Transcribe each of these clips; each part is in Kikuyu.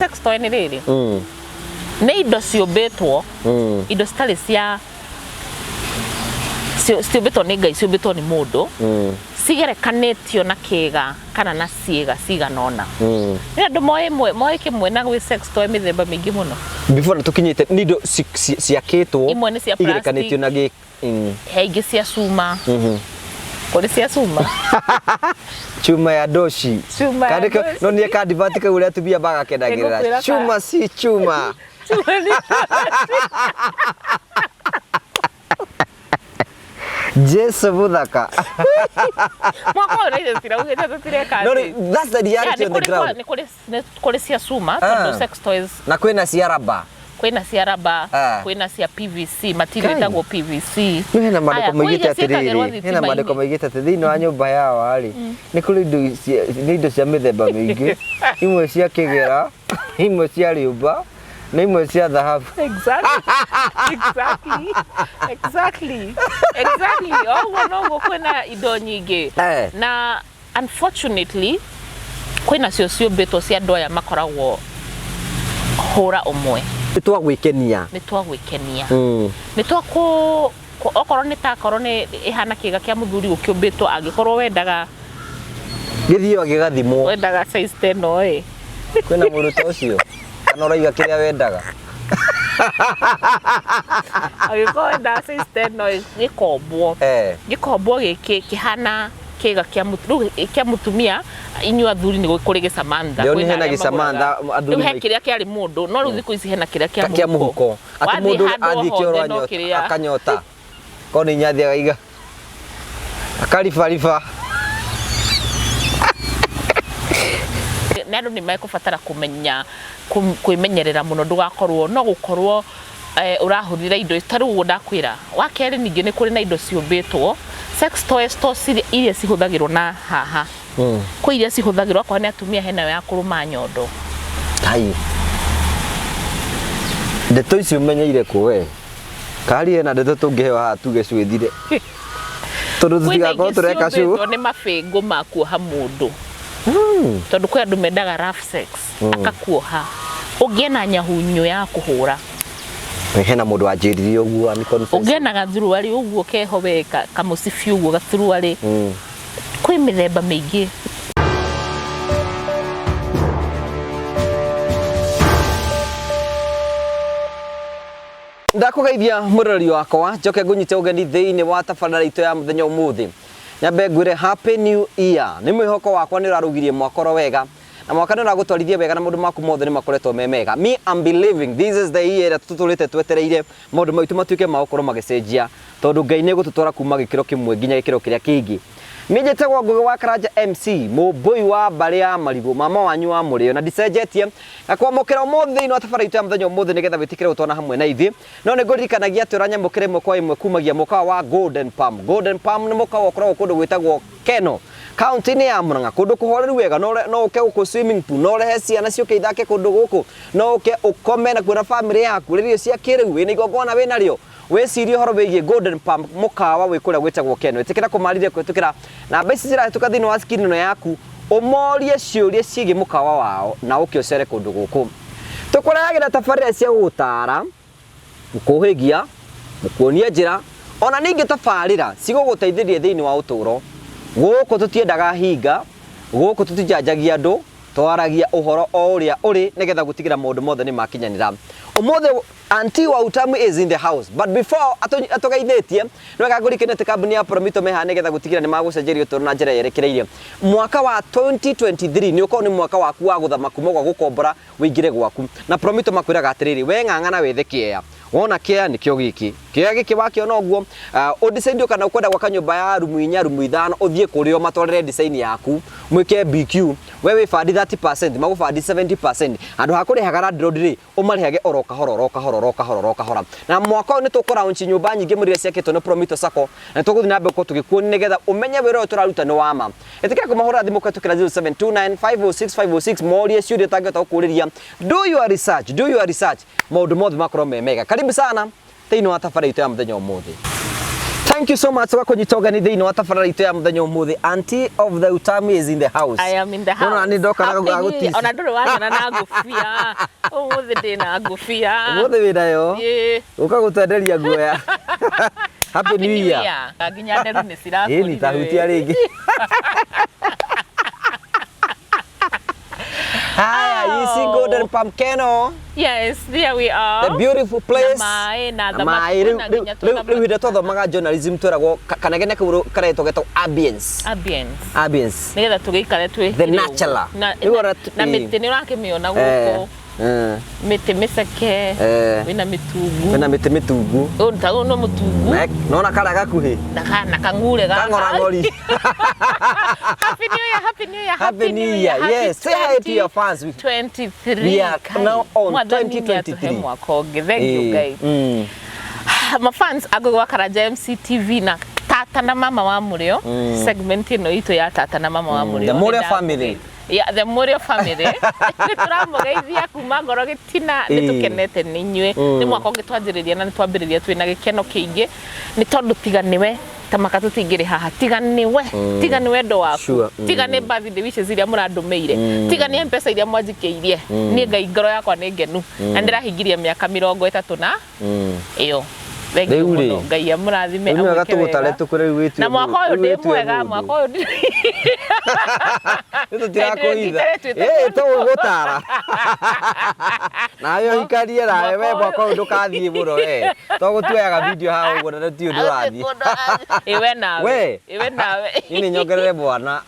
Sex toy nĩ rĩrĩ, nĩ indo ciũmbĩtwo, indo citarĩ cia ciũmbĩtwo nĩ Ngai, ciũmbĩtwo nĩ mũndũ, cigerekanĩtio na kĩga kana na ciĩga cigana ũna. Nĩ andũ moĩ ĩmwe, moĩ kĩmwe, na gwĩ sex toy mĩthemba mĩingĩ mũno. Before tũkinyĩte nĩ indo ciakĩtwo Imwe nĩ cia igerekanĩtio na gĩ He ingĩ cia cuma. Kũrĩ cia cuma. Chuma ya doshi. Chuma ya Kandĩko- doshi. No nĩ kadivati kau ũrĩa atumia magakenagĩrĩra. Nĩngũkwĩra Chuma si chuma. Cuma nĩ Jesu muthaka. Mwaka ũyũ na ithe tũtiraugĩte tũtireka No, atĩ. that's the reality Yeah, on the ground. Nĩ kũrĩ cia cuma tondũ sex toys Na kwĩna cia raba. Kwĩna cia raba, kwĩna cia PVC, material Kai. ĩtagwo PVC. No hena Aya, mandĩko kwĩ maigĩte iria ciĩkagĩrwo atĩrĩrĩ, hena mandĩko thitima-inĩ. maigĩte atĩ thĩinĩ wa nyũmba yawa rĩ, nĩ kũrĩ indo cia, nĩ indo cia mĩthemba mĩingĩ, imwe cia kĩgera, imwe cia rĩũmba, na imwe cia thahabu. Exactly. Oguo noguo kwĩna indo nyingĩ. Na unfortunately kwĩna cio ciũmbĩtwo cia andũ aya makoragwo hũra ũmwe. Nĩ twa gwĩkenia. Nĩ twa gwĩkenia. Nĩ twa kũ okorwo nĩ ta korwo nĩ ĩhana kĩga kĩa mũthuri gũkĩũmbĩtwo, angĩkorwo wendaga Gĩthiaga gĩgathimwo. Wendaga size ta ĩno ĩ. Kwĩna mũndũ ta ũcio? Kana ũraiga kĩrĩa wendaga? Angĩkorwo wendaga size ta ĩno ĩ, gĩkombwo. Gĩkombwo gĩkĩ kĩhana kĩga kĩa rĩu kĩa mũtumia, inyuĩ athuri nĩ kũrĩ gĩcamantha. Ndĩronire Kwĩna hena arĩa gĩcamantha, magũraga. athuri Rĩu he kĩrĩa kĩarĩ mũndũ, no rĩu thikũ ici hena kĩrĩa kĩa Kĩa mũhuko. Atĩ Wathiĩ mũndũ handũ o athiĩ kĩoro hothe no anyota, kĩrĩa. akanyota. Korwo nĩ inya athiaga iga. Akaribariba. Nĩ andũ nĩ mekũbatara kũmenya kwĩmenyerera mũno, ndũgakorwo no gũkorwo ũrahũthĩra indo ta rĩu ũguo ndakwĩra. Wa kerĩ, ningĩ nĩ kũrĩ na indo ciũmbĩtwo, sex toys to iria cihũthagĩrwo na haha. Kwĩ iria cihũthagĩrwo akorwo nĩ atumia, henayo ya kũrũma nyondo. Kai. Ndeto ici ũmenyeire kũ we? Kari hena ndeto tũngĩheo haha tuge cwĩthire. Tondũ Kwĩna tũtigakorwo ingĩ tũreka cu. ciũmbĩtwo nĩ mabĩngũ ma kuoha mũndũ, tondũ kwĩ andũ mendaga rough sex, akakuoha ũngĩe na nyahunyu ya kũhũra. Hena mũndũ wanjĩrire ũguo ani confess. Ũngĩe na gathuruarĩ ũguo keho we kamũcibi ũguo gathuruarĩ. Kwĩ mĩthemba mĩingĩ. Ndakũgeithia mũrori wakwa, njoke ngũnyite ũgeni thĩinĩ wa tabarĩra itũ ya mũthenya ũmũthĩ. Nyambe ngwĩre happy new year. Nĩ mwĩhoko wakwa nĩ ũrarũgirie mwaka oro wega na mwaka nĩ ũragũtwarithia wega na maũndũ maku mothe nĩ makoretwo me mega. Me, I'm believing this is the year ĩrĩa tũtũrĩte twetereire maũndũ maitũ matuĩke ma gũkorwo magĩcenjia, tondũ Ngai nĩ egũtũtwara kuma gĩkĩro kĩmwe nginya gĩkĩro kĩrĩa kĩngĩ. Niĩ njĩtagwo Ngũgĩ wa Karanja MC, mũmbũi wa mbarĩ ya Marigũ, mama wanyu wa mũrĩo, na ndicenjetie. Ngakwamũkĩra ũmũthĩ thĩinĩ wa tabarĩra itũ ya mũthenya ũmũthĩ nĩgetha wĩtĩkĩre gũtwana hamwe na ithuĩ. No nĩ ngũririkanagia atĩ ũranyamũkĩra ĩmwe kwa ĩmwe kumagia mũkawa wa Golden Palm. Golden Palm nĩ mũkawa ũkoragwo kũndũ gwĩtagwo Keno, kaunti-inĩ ya Murang'a, kũndũ kũhoreru wega. No no ũke gũkũ swimming pool, no ũrehe ciana ciũke ithake kũndũ gũkũ, no ũke ũkome nakuo na famĩlĩ yaku, ũrĩe irio cia kĩrĩu, wĩna igongona wĩnarĩo. Wĩcirie ũhoro wĩgiĩ Golden Palm, mũkawa wĩ kũrĩa gwĩtagwo Keno. Ĩtĩkĩra kũmarĩria kũhĩtũkĩra namba ici cirahĩtũka thĩinĩ wa screen ĩno yaku, ũmorie ciũria ciĩgiĩ mũkawa wao na ũke ũcere kũndũ gũkũ. Tũkũrehagĩra tabarĩra cia gũgũtaara, gũkũhĩgia, gũkuonia njĩra, ona ningĩ tabarĩra cigũgũteithĩrĩria thĩinĩ wa ũtũũro. Gũkũ tũtiendaga hinga, gũkũ tũtijanjagia andũ, twaragia ũhoro o ũrĩa ũrĩ nĩgetha gũtigĩra maũndũ mothe nĩ makinyanĩra. Ũmũthĩ Auntie wa Utamu is in the house. But before atũgeithĩtie, nĩ wega ngũrikanie atĩ kambuni ya Promito me haha nĩgetha gũtigĩrĩra nĩ magũcenjeria ũtũũro na njĩra yerekereirie. Mwaka wa 2023 nĩ ũkorwo nĩ mwaka waku wa gũthama kuma gwa gũkombora ũingĩre gwaku. Na Promito makwĩraga atĩrĩrĩ, we ng'ang'ana wethe kĩea. Wona kĩea nĩkĩo gĩkĩ. Kĩea gĩkĩ wakĩona ũguo, ũ decide kana ũkwenda gwaka nyũmba ya rumu inya, rumu ithano, ũthiĩ kũrĩ o matwarĩre design yaku, mwĩke BQ. We wĩ bandi 30%, magũbandi 70%. Handũ ha kũrĩhaga landlord rĩ, ũmarĩhage oro kahora oro kahora oro kahora oro kahora. Na mwaka ũyũ nĩ tũkũ launch nyũmba nyingĩ mũno iria ciakĩtwo nĩ Promito Sacco, na nĩ tũgũthiĩ na mbere gũkorwo tũgĩkuonia nĩgetha ũmenye wĩra ũyũ tũraruta nĩ wa ma. Ĩtĩkĩra kũmahũrĩra thimũ kũhĩtũkĩra 0729 506 506 morie ciũria ũtangĩhota gũkũrĩria. Do your research, do your research, maũndũ mothe makorwo me mega. Karibu sana thĩinĩ wa tabarĩra itũ ya mũthenya ũmũthĩ. Thank you so much wa kũnyita ũgeni thĩinĩ wa tabarĩra itũ ya mũthenya ũmũthĩ. Auntie of the Utami is in the house. I am in the house. Nona nĩ ndoka na Happy New Year. gũtici. Ona ndũrĩ wanyona na ngũbia. Ũmũthĩ ndĩ na ngũbia. Ũmũthĩ wĩ nayo. Ĩĩ. Ũka gũtwenderia guoya. Happy New Year. Nginya nderu nĩ cirakũrire. Ĩni tahutia rĩngĩ. Haya, you see Golden Pumpkino. Yes, there we are. The beautiful place. Na maĩ na Na thamaki maĩ rĩu na rĩu nginya rĩu rĩu hĩndĩ ĩrĩa twathomaga journalism tweragwo kanegene kau karetwo getwo ambience. Ambience. Ambience. Nĩgetha tũgĩikare twĩ The natural. na, Rĩu na, ona na ĩ. mĩtĩ nĩ ũrakĩmĩona gũkũ. Mĩtĩ mĩceke. Wĩna mĩtungu. Wĩna mĩtĩ mĩtungu. Ũyũ ta ũyũ no mũtungu. Nona karĩa gakuhĩ. Na na kang'ure gaka. Kang'orang'ori. Happy New Year, Happy New Year, Happy New Year. Happy Yes, say hi to your fans. 23. We are now on Mwathani 2023. nĩatũhe mwaka ũngĩ. Thank you guys. Mafans a Ngũgĩ wa Karanja MCTV na tata na mama wa Mũrĩo, segment ĩno itũ ya tata na mama wa Mũrĩo. The Mũrĩo family. Yeah, the Mũrĩo family. Nĩ tũramũgeithia kuma ngoro gĩtina, nĩ tũkenete nĩ inyuĩ. Nĩ mwaka ũngĩ twanjĩrĩria na nĩ twambĩrĩria twĩna gĩkeno kĩingĩ, nĩ tondũ tiga nĩwe tamaka tũtingĩrĩ haha, tiga nĩwe, tiga nĩ wendo waku, tiga nĩ birthday wishes iria mũrandũmĩire, tiga nĩ mpesa iria mwanjikĩirie, niĩ Ngai ngoro yakwa nĩ ngenu na ndĩrahingiria mĩaka 30 na ĩyo. Thank you Rĩu rĩ, mũno. Ngai amũrathime, rĩu nĩwega amwĩke tũgũtare wega. tũkwĩre rĩu wĩtue Na mwaka ũyũ rĩu ndĩ wĩtue mwega, mũndũ. mwaka ũyũ ndĩ Rĩu tũtirakũhitha. Ndĩrĩtwĩte Ĩ, tũgũgũtara. Nawe ũhikanie nawe we mwaka ũyũ ndũkathiĩ mũno we. Togũtuoyaga video haha ũguo na tũtiũĩ ndũrathiĩ. Ĩwe nawe. We. Ĩwe nawe. Niĩ nĩ nyongerere mwana.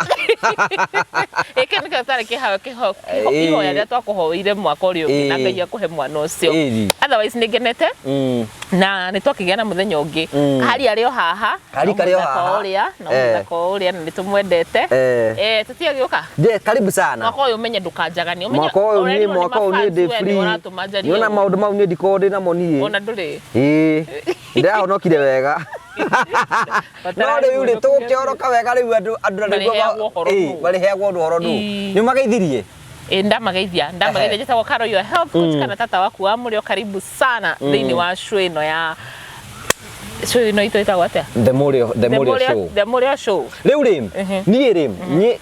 Gĩkĩ nĩkĩo tarĩ kĩheo ihoya rĩrĩa twakũhoeire mwaka ũrĩa ũngĩ na Ngai akũhe mwana ũcio. Otherwise nĩ ngenete na nĩ twakĩgĩa na mũthenya ũngĩ. Kahari arĩ o haha. Kahari karĩ o haha. Mũthako ũrĩa, na mũthako ũrĩa na nĩ tũmwendete. Tũtiagĩũka? Ndiĩ, karibu sana. Mwaka ũyũ ũmenye ndũkanjaganie. Ũmenye Mwaka ũyũ niĩ ũrerirwo nĩ mwaka ũyũ niĩ ndĩ mafans we free. nĩ ũratũma njarie Nĩwona ũũ. maũndũ mau niĩ ndikoragwo ndĩ namo niĩ. Ona ndũrĩ. Ĩĩ. Ndĩrahonokire wega. No rĩu rĩ tũgũkĩhoroka wega rĩu andũ andũ na nĩguo Marĩheagwo ũhoro nũ. marĩheagwo ũhoro nũ. Nĩ ũmageithirie? Ĩ, ndamageithia ndamageithia. Njĩtagwo Carol, your health coach, kana tata waku wa Mũrĩo. Karibu sana thĩinĩ wa show ĩno ya show ĩno itũ ĩtagwo atĩa? The Mũrĩo, The Mũrĩo Show. The Mũrĩo Show. Rĩu rĩ niĩ rĩ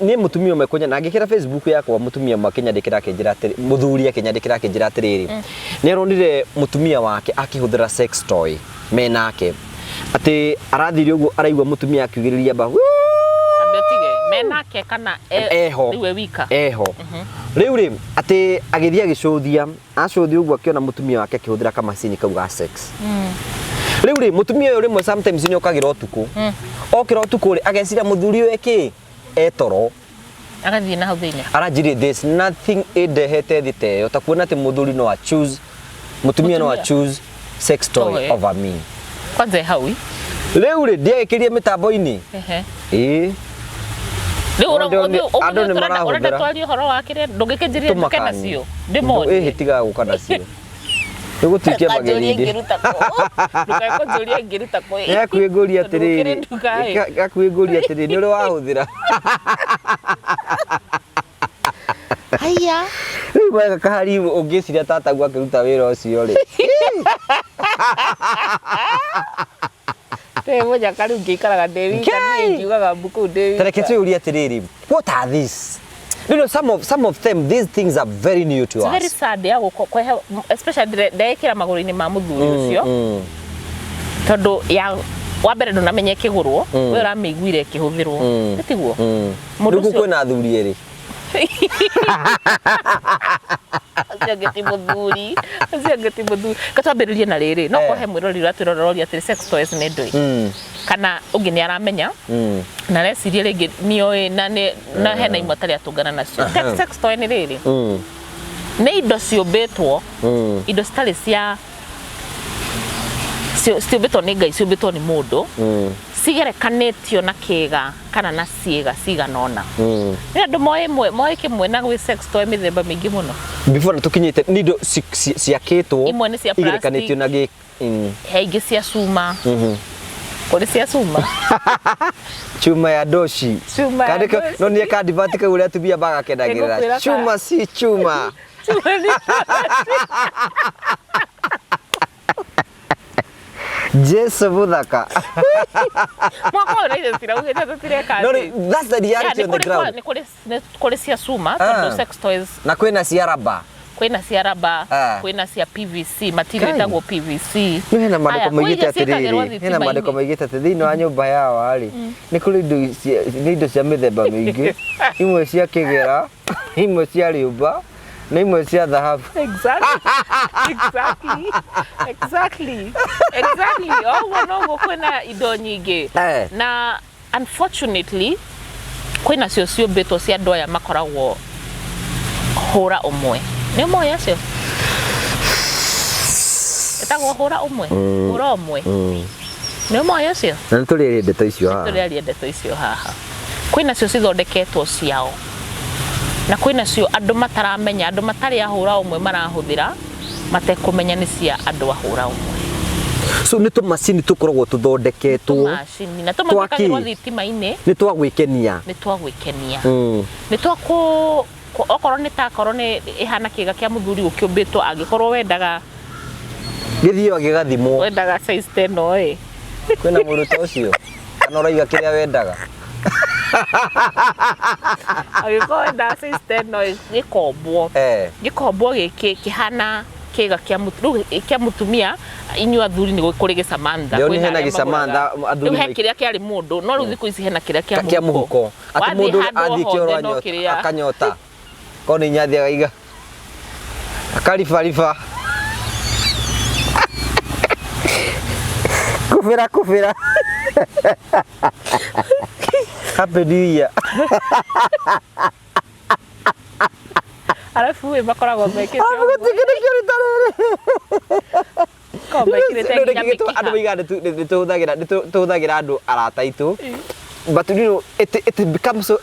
niĩ mũtumia ũmwe kũnya na ngĩkĩra Facebook yakwa, mũtumia ũmwe akĩnyandĩkĩra akĩnjĩra atĩrĩ, mũthuri akĩnyandĩkĩra akĩnjĩra atĩrĩrĩ, nĩ aronire mũtumia wake akĩhũthĩra sex toy menake, atĩ arathire ũguo araigua mũtumia akiugĩrĩria mba Ambe ũtige menake kana eho rĩu e wika. Eho. Rĩu rĩ atĩ agĩthiĩ agĩcũthia, acũthia ũguo akĩona mũtumia wake akĩhũthĩra kamacini kau ga sex. Rĩu rĩ mũtumia ũyũ rĩmwe sometimes nĩ okagĩra ũtukũ, okĩra ũtukũ rĩ ageciria mũthuri ũyũ ĩkĩ etoro, Agathiĩ na hau thĩinĩ. Aranjĩrire there's nothing ĩndehete thĩ ta ĩyo ta kuona atĩ mũthuri no a choose, mũtumia no a Mũtumia. choose sex toy Toy. over me. Kwanza e hau. Rĩu rĩ ndiagĩkĩrie mĩtambo-inĩ. Ĩĩ. Rĩu Andũ nĩ ũrenda marahũthĩra. twarie ũhoro wa kĩrĩa ndũngĩkĩnjĩrire njũke nacio ndĩmonie. Ĩhĩ, tigaga gũka nacio nĩgũtuĩkia Ndũkanjũrie magendi. ingĩruta kũ. Ndũkae kũnjũria ingĩruta kũ. Nĩakuĩ ngũria Tondũ gũkĩrĩ atĩrĩrĩ nduka ĩ. Gakuĩ ngũria atĩrĩrĩ, nĩ ũrĩ wahũthĩra? Haya. Rĩu wega kahari ũngĩciria tataguo akĩruta wĩra ũcio rĩ. Ndĩ mũnyaka rĩu ngĩikaraga ndĩ wika, Ngai! niĩ ngiugaga mbu kũu ndĩ wika. Tareke twĩyũrie atĩrĩrĩ, what are these? Some of them, these things are very new to It's us. very sad ya gũko kwehe, especially ndekĩra magũrũ-inĩ ma mũthuri ũcio, tondũ ya wa mbere ndũnamenya ĩkĩgũrwo, we ũramĩiguire ĩkĩhũthĩrwo, nĩ tiguo? Mũndũ Rĩu ũcio kwĩna athuri erĩ. Ũcio ũngĩ ti mũthuri, ũcio ũngĩ ti mũthuri. Ka twambĩrĩrie na rĩrĩ, no kũhe mwĩrori ũratwĩrora ũria atĩrĩ, sex toys nĩ ndũĩ, kana ũngĩ nĩ aramenya na areciria rĩngĩ nĩoĩ na nĩ na hena imwe atarĩ atũngana nacio. Sex toy nĩ rĩrĩ, nĩ indo ciũmbĩtwo, indo citarĩ cia ciũmbĩtwo nĩ Ngai, ciũmbĩtwo nĩ mũndũ, cigerekanĩtio na kĩga kana na ciĩga cigana ũna. Nĩ andũ moĩ ĩmwe, moĩ kĩmwe, na gwĩ sex toy mĩthemba mĩingĩ mũno. Before tũkinyĩte nĩ indo ciakĩtwo Imwe nĩ cia igerekanĩtio na gĩ he ingĩ cia cuma, kũrĩ cia cuma. Chuma ya doshi. Chuma ya Kandĩko doshi. no nĩ kadivati kau ũrĩa atumia bagakenagĩrĩra. Nĩngũkwĩra Chuma si chuma. Cuma nĩ Jesu mũthaka. Mwaka ũyũ na ithe tũtiraugĩte tũtireka No, atĩ. that's the Yeah, reality nĩ on the kũrĩ ground. nĩ kũrĩ cia cuma tondũ Ah. sex toys Na kwĩna cia raba. kwĩna cia raba, Ah. kwĩna cia PVC, material Kai. ĩtagwo PVC. Nĩ hena Aya, maandĩko kwĩ maigĩte iria ciĩkagĩrwo atĩrĩrĩ, hena thitima-inĩ. maandĩko maigĩte atĩ thĩinĩ wa nyũmba ya wa-rĩ, nĩ kũrĩ indo cia nĩ indo cia mĩthemba mĩingĩ, imwe cia kĩgera, imwe cia rĩũmba, na imwe cia thahabu. Exactly. Exactly. Exactly. Exactly. Oguo noguo kwĩna indo nyingĩ. Eh. Na unfortunately kwĩna cio ciũmbĩtwo cia andũ aya makoragwo hũra ũmwe. Nĩ ũmoĩ acio? Ĩtagwo hũra ũmwe. Hũra ũmwe. Nĩ ũmoĩ acio? Na nĩ tũrĩaria ndeto icio haha. Tũrĩaria ndeto icio haha. Kwĩna cio cithondeketwo ciao. Na kwĩna cio andũ mataramenya, andũ matarĩ ahũra ũmwe marahũthĩra matekũmenya nĩ cia andũ ahũra ũmwe. So nĩ tũmacini tũkoragwo tũthondeketwo Tũmacini na Twa tũmwe kĩ? thitima-inĩ nĩ twa gwĩkenia. nĩ twa gwĩkenia. Mm. Nĩ twa kũ okorwo nĩ ta korwo nĩ ĩhana kĩga kĩa mũthuri gũkĩũmbĩtwo angĩkorwo wendaga Gĩthiaga gĩgathimwo. wendaga size ta ĩno ĩ. Kwĩna mũndũ ta ũcio? Kana ũraiga kĩrĩa wendaga? Angĩkorwo wendaga size ta ĩno ĩ gĩkombwo. Eh. Gĩkombwo gĩkĩ kĩhana kĩga kĩa rĩu kĩa mũtumia inyuĩ athuri nĩ kũrĩ gĩcamantha. Ndĩrona Kwĩna hena arĩa gĩcamantha, magũraga. athuri Rĩu he maik- kĩrĩa kĩarĩ mũndũ no rĩu thikũ ici hena kĩrĩa kĩa Kĩa mũhuko. Atĩ Wathiĩ mũndũ handũ athiĩ o kĩoro hothe no anyota- kĩrĩa akanyota. Korwo nĩ inya athiĩ akaiga. Akaribariba. Kubĩra kubĩra. Happy New Year. Arabu ĩ makoragwo mekĩte ũguo. Gũtikĩrĩ kĩũru ta rĩrĩ. Makoragwo mekĩrĩte Rĩu nginya nĩkĩ gĩtũ- andũ mĩkiha. maigaga nĩ tũhũthagĩra nĩ tũhũthagĩra andũ arata aitũ but you know it becomes so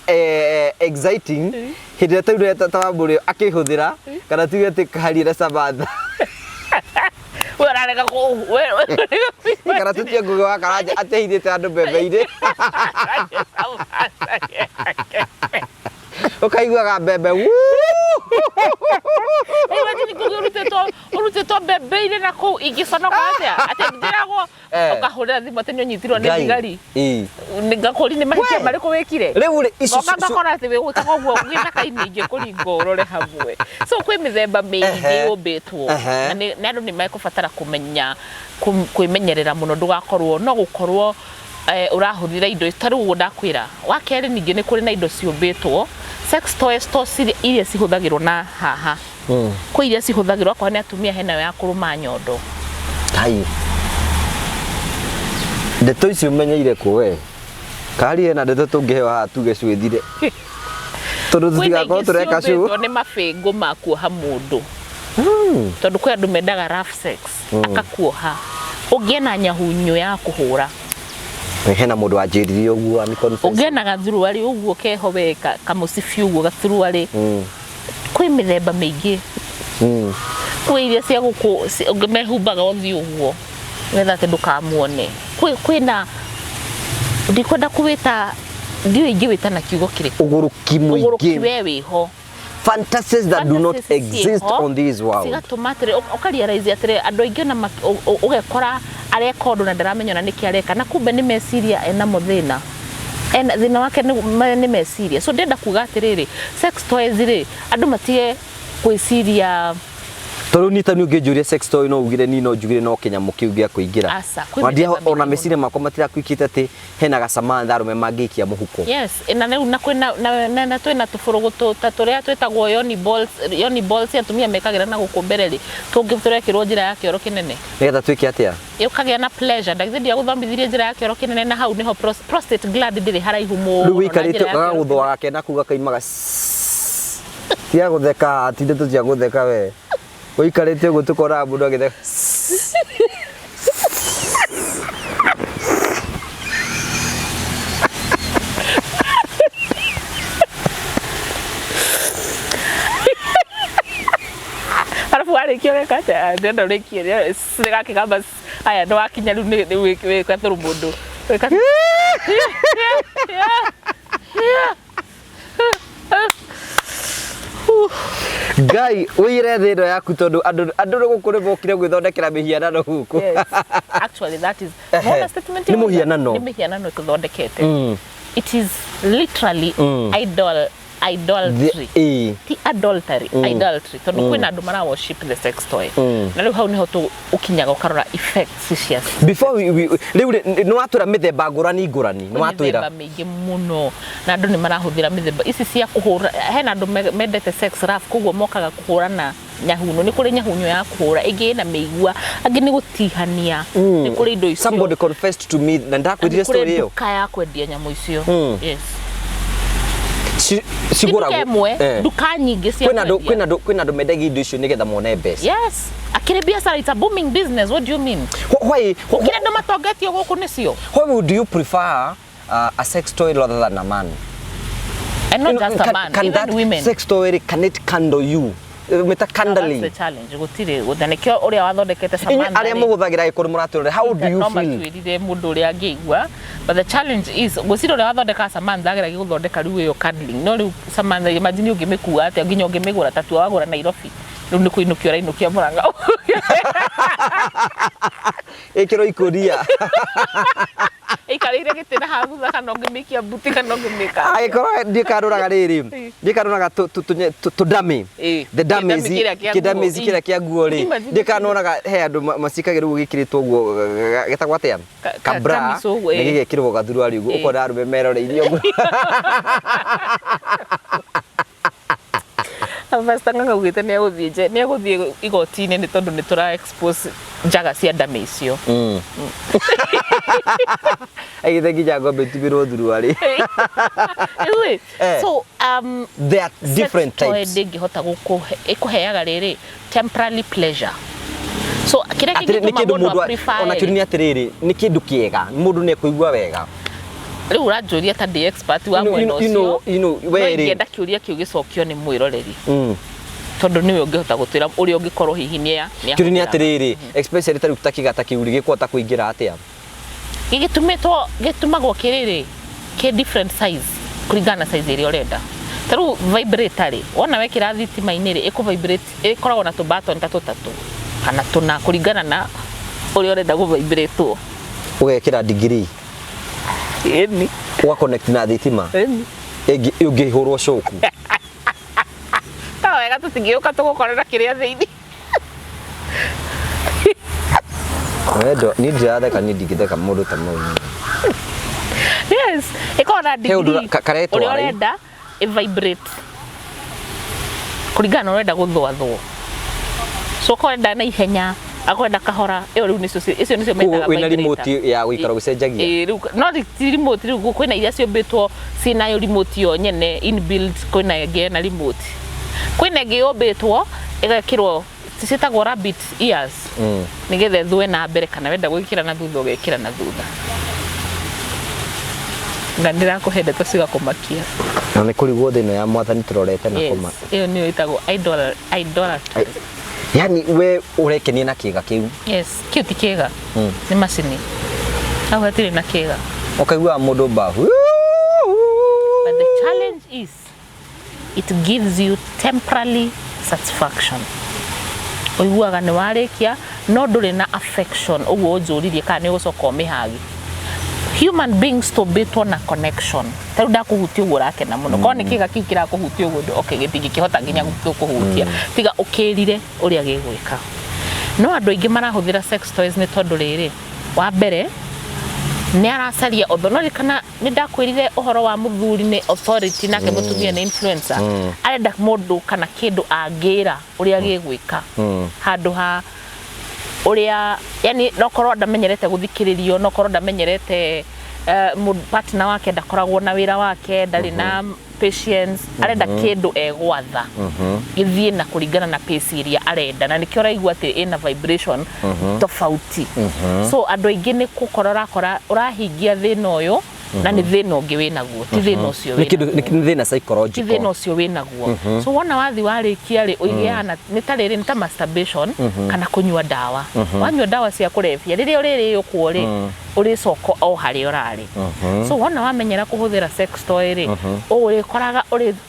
exciting hĩndĩ ĩrĩa taurĩ ta Wambũrĩ akĩhũthĩra kana tuge atĩ kaharia na Samantha We ũrarega kũ we we- kana tutie Ngũgĩ wa Karanja atehithĩte andũ mbembe-inĩ ũkaiguaga mbembe wuu. Imagine Ngũgĩ ũrutĩtwo mbembe-inĩ na kũu ingĩconoka atĩa atĩ njĩragwo Eh. ũkahũrĩra thimũ atĩ nĩ ũnyitirwo nĩ Ngai. thigari Ii. ngakũri nĩ mahĩtia We. marĩkũ wĩkire Rĩu rĩ ici ngoka ngakora atĩ wĩgwĩkaga ũguo gĩthaka-inĩ ingĩkũringa ũrore hamwe so kwĩ mĩthemba mĩingĩ Ehe. yũmbĩtwo Ehe. na nĩ andũ nĩ mekũbatara kũmenya kwĩmenyerera mũno ndũgakorwo no gũkorwo ũrahũthĩra indo ta rĩu ũguo ndakwĩra. Wa kerĩ ningĩ nĩ kũrĩ na indo ciũmbĩtwo sex toys to iria cihũthagĩrwo na haha kwĩ iria cihũthagĩrwo akorwo nĩ atumia henayo ya kũrũma nyondo. Hai. Ndeto ici ũmenyeire kũ we? Kahari hena ndeto tũngĩheo haha tuge cwĩthire. Tondũ Kwĩna tũtigakorwo ingĩ tũreka cũ. ciũmbĩtwo nĩ mabĩngũ ma kuoha mũndũ tondũ kwĩ andũ mendaga rough sex akakuoha ũngĩe na nyahunyu ya kũhũra Hena mũndũ wanjĩrire ũguo ani confess. ũngĩe na gathuruarĩ ũguo keho we kamũcibi ũguo gathuruarĩ kwĩ mĩthemba mĩingĩ kwĩ iria cia gũkũ ũngĩ mehumbaga ũthiũ ũguo nĩgetha atĩ ndũkamuone kwĩna ndikwenda kũwĩta ndiũĩ ingĩwĩta na kiugo kĩrĩkũ Ũgũrũki ũgũrũki mũingĩ. we wĩho Fantasies that do not Fantasies exist ciĩho, on this world. cigatũma atĩrĩ ũkarealize atĩrĩ andũ aingĩ ona ũgekora areka ũndũ na ndaramenya ona nĩkĩ areka na kumbe nĩ meciria enamo thĩna ena thĩna wake nĩ meciria so ndĩrenda kuga atĩrĩrĩ sex toys rĩ andũ matige gwĩciria Tondũ niĩ ta niĩ ũngĩnjũria sex toy no ugire niĩ no njugire no kĩnyamũ kĩu gĩa kũingĩra. Aca, kwĩ Ona mĩthemba ona mĩingĩ meciria makwa matirakuĩkĩte atĩ hena gacamantha arũme mangĩikia mũhuko. Yes, na rĩu na kwĩna na, na, twĩna tũbũrũgũtũ ta tũrĩa twĩtagwo yoni balls, yoni balls atumia mekagĩra na gũkũ mbere rĩ tũngĩ tũrekĩrwo njĩra ya kĩoro kĩnene Nĩgetha twĩke atĩa? Ũkagĩa na pleasure ndagĩtarĩ ndiagũthomithirie njĩra ya kĩoro kĩnene na hau nĩho prostate gland ndĩrĩ haraihu mũno Rĩu na wĩikarĩte njĩra ya kĩoro gagagũthũa gake na kau gakaimaga tiga gũtheka ti ndeto cia gũtheka we. Ũikarĩte ũguo tũkoraga mũndũ agĩtheka. Arabu warĩkia ũreka atĩa? Ndĩrenda ũrĩkie gakĩgamba aya nĩ wakinya rĩu nĩ wĩka thũrũ mũndũ wĩka Ngai ũire thĩ ĩno yaku tondũ andũ gũkũ nĩ mokire gwĩthondekera mĩhianano gũkũ. Yes. Actually, that is Ehe. Wona statement Nĩ ĩyo? mũhianano. Nĩ mĩhianano tũthondekete. It is literally idol idolatry. Ĩĩ. Ti adultery, idolatry, tondũ kwĩna andũ mara worship the sex toy. Na rĩu hau nĩho ũkinyaga ũkarora effects cia Before we rĩu rĩ, nĩ watwĩra mĩthemba ngũrani ngũrani, nĩ watwĩra. Mĩthemba mĩingĩ mũno, na andũ nĩ marahũthĩra mĩthemba ici cia kũhũra. Hena andũ mendete sex rough, koguo mokaga kũhũrana nyahunyo. Nĩ kũrĩ nyahunyo ya kũhũra, ĩngĩ ĩna mĩigua, angĩ nĩ gũtihania. Nĩ kũrĩ indo icio. Somebody confessed to me na Na ndakwĩrire nĩ kũrĩ story ĩyo. nduka ya kwendia nyamũ icio. Yes. Ti nduka Cigũragwo. ĩmwe, nduka nyingĩ cia Kwĩna andũ kwendia. kwĩna andũ mendagia indo icio nĩgetha mone mbeca. Yes, akĩrĩ biacara. It's a booming business. What do you mean? Why Kĩrĩa andũ matongetio gũkũ nĩcio. Why would you prefer a sex toy rather than a man? And not You know, just a can, man, can even that women. sex toy, can it candle you? Meta That's candling. the challenge. Gũtirĩ na nĩkĩo ũrĩa wathondekete Inyuĩ Samantha arĩa rĩ, mũhũthagĩra gĩkũrũ mũratwĩrore, how do you no feel? matwĩrire mũndũ ũrĩa angĩigua, but the challenge is gwĩciria ũrĩa wathondeka Samantha ageragia gũthondeka rĩu ĩyo cuddling, no rĩu Samantha, imagine ũngĩmĩkua atĩa nginya ũngĩmĩgũra ta tua wagũra Nairobi, rĩu nĩ kũinũkia ũrainũkia Mũrang'a. Ĩkĩrwo ikũnia. Ĩikarĩire gĩtĩ na haha thutha, kana ũngĩmĩikia mbuti, kana ũngĩmĩka Angĩkorwo ndikanũraga rĩrĩ, ndikanũraga tũdami, the dummies, Kĩdami kĩrĩa kĩa kĩdamisi nguo. kĩrĩa kĩa nguo rĩ, Imagine. ndikanonaga he andũ macikagĩrwo ũguo gĩkĩrĩtwo ũguo, gĩtagwo atĩa? Kabra. Kamico ũguo, nĩ ĩ. gĩgekĩrwo gathuruarĩ ũguo, ũkona arũme meroreirie ũguo. Pastor Ng'ang'a augĩte nĩ egũthiĩ nĩ egũthiĩ igoti-inĩ nĩ tondũ nĩ tũra expose njaga cia ndame icio. Aigĩte nginya ngombe itumĩrwo thuruarĩ. Rĩu ĩ, so There are different sex toy types. ndĩngĩhota gũkũhe, ĩkũheaga rĩrĩ temporary pleasure, so kĩrĩa Atĩrĩ, nĩ kĩngĩtũma kĩndũ mũndũ mũndũ a-prefer ona rĩ, kĩũria nĩ atĩrĩrĩ, nĩ kĩndũ kĩega, mũndũ nĩ ekũigua wega? Rĩu ũranjũria ta ndĩ expert wa You know, mwena ũcio, you know, no we rĩ ingĩenda kĩũria kĩu gĩcokio nĩ mwĩroreri, tondũ nĩwe ũngĩhota gũtwĩra ũrĩa ũngĩkorwo hihi nĩ Kĩũria nĩ atĩrĩrĩ, especially ta rĩu ta kĩgata kĩu rĩ, gĩkũhota kũingĩra atĩa? Gĩgĩtumĩtwo, gĩtumagwo kĩrĩrĩ kĩ different size kũringana na size ĩrĩa ũrenda. Ta rĩu vibrator rĩ, wona wekĩra thitima-inĩ rĩ, ĩkũ vibrate, ĩkoragwo na tũ button ta tũtatũ kana tũna kũringana na ũrĩa ũrenda gũ vibrate. Ũgekĩra degree. Ĩni. Ũga connect na thitima. Ĩni. Ĩngĩhũrwo coku. Ta wega tũtingĩũka tũgũkorera kĩrĩa thĩinĩ. Wendo niĩ ndiratheka, niĩ ndingĩtheka mũndũ ta mau. Yes, ĩkoragwo na He ũndũ degree karetwo ũrĩa rĩ? ũrenda ĩ vibrate kũringana na ũrenda gũthwathwo. So okorwo ũrenda na ihenya, akorwo ũrenda kahora, ĩyo rĩu nĩcio icio nĩcio metaga Koguo wĩna vibrator. remote ya gũikara ũgĩcenjagia? Ĩĩ, rĩu no ti remote, rĩu kwĩna iria ciũmbĩtwo ciĩnayo remote yo nyene inbuilt, kwĩna ĩngĩ ĩna remote, kwĩna ĩngĩ yũmbĩtwo ĩgekĩrwo, ciĩtagwo rabbit ears, nĩgetha ĩthũe na mbere, kana wenda gwĩkĩra na thutha ũgekĩra na thutha. Na ndĩrakũhe ndeto cigakũmakia. Na nĩ kũrigwo thĩ ĩno ya mwathani tũrorete na Yes, kũma. Ĩyo nĩyo ĩtagwo idolatry. Yani we ũrekenia na kĩga kĩu? Yes, kĩu ti kĩga, nĩ macini. Hau hatirĩ na kĩga. Ũkaiguaga mũndũ mbabu. But the challenge is it gives you temporary satisfaction. Ũiguaga nĩ warĩkia, no ndũrĩ na affection. Ũguo ũnjũririe kana nĩ ũgũcoka ũmĩhagi. Human beings tũmbĩtwo na connection. Ta rĩu ndakũhutia ũguo ũrakena mũno. Korwo nĩ kĩga kĩu kĩrakũhutia ũguo, okay, gĩtingĩkĩhota nginya gũkũhutia tiga ũkĩrire ũrĩa gĩgwĩka. No andũ aingĩ marahũthĩra sex toys nĩ tondũ rĩrĩ, wa mbere nĩ aracaria otho no kana nĩ ndakwĩrire ũhoro wa mũthuri nĩ authority nake mũtumia nĩ influencer. Arenda mũndũ kana kĩndũ angĩra ũrĩa gĩgwĩka handũ ha ũrĩa, yani no korwo ndamenyerete gũthikĩrĩrio, no korwo ndamenyerete partner wake ndakoragwo na wĩra wake, ndarĩ na patience, arenda kĩndũ egwatha gĩthiĩ na kũringana na pace ĩrĩa arenda, na nĩkĩo ũraigua atĩ ĩna vibration tofauti. So andũ aingĩ nĩ gũkora ũrakora ũrahingia thĩna ũyũ. Na nĩ thĩna ũngĩ wĩnaguo, ti thĩna ũcio Nĩ kĩndũ wĩnaguo. Nĩ thĩna Ti psychological. Thĩna ũcio wĩnaguo. So wona wathi warĩkia rĩ, ũigĩaga na nĩ ta rĩrĩ, nĩ ta masturbation kana kũnyua ndawa. Wanyua ndawa cia kũrebia, rĩrĩa ũrĩrĩũkwo rĩ, ũrĩcoka o harĩa ũrarĩ. So wona wamenyera kũhũthĩra sex toy rĩ, ũrĩkoraga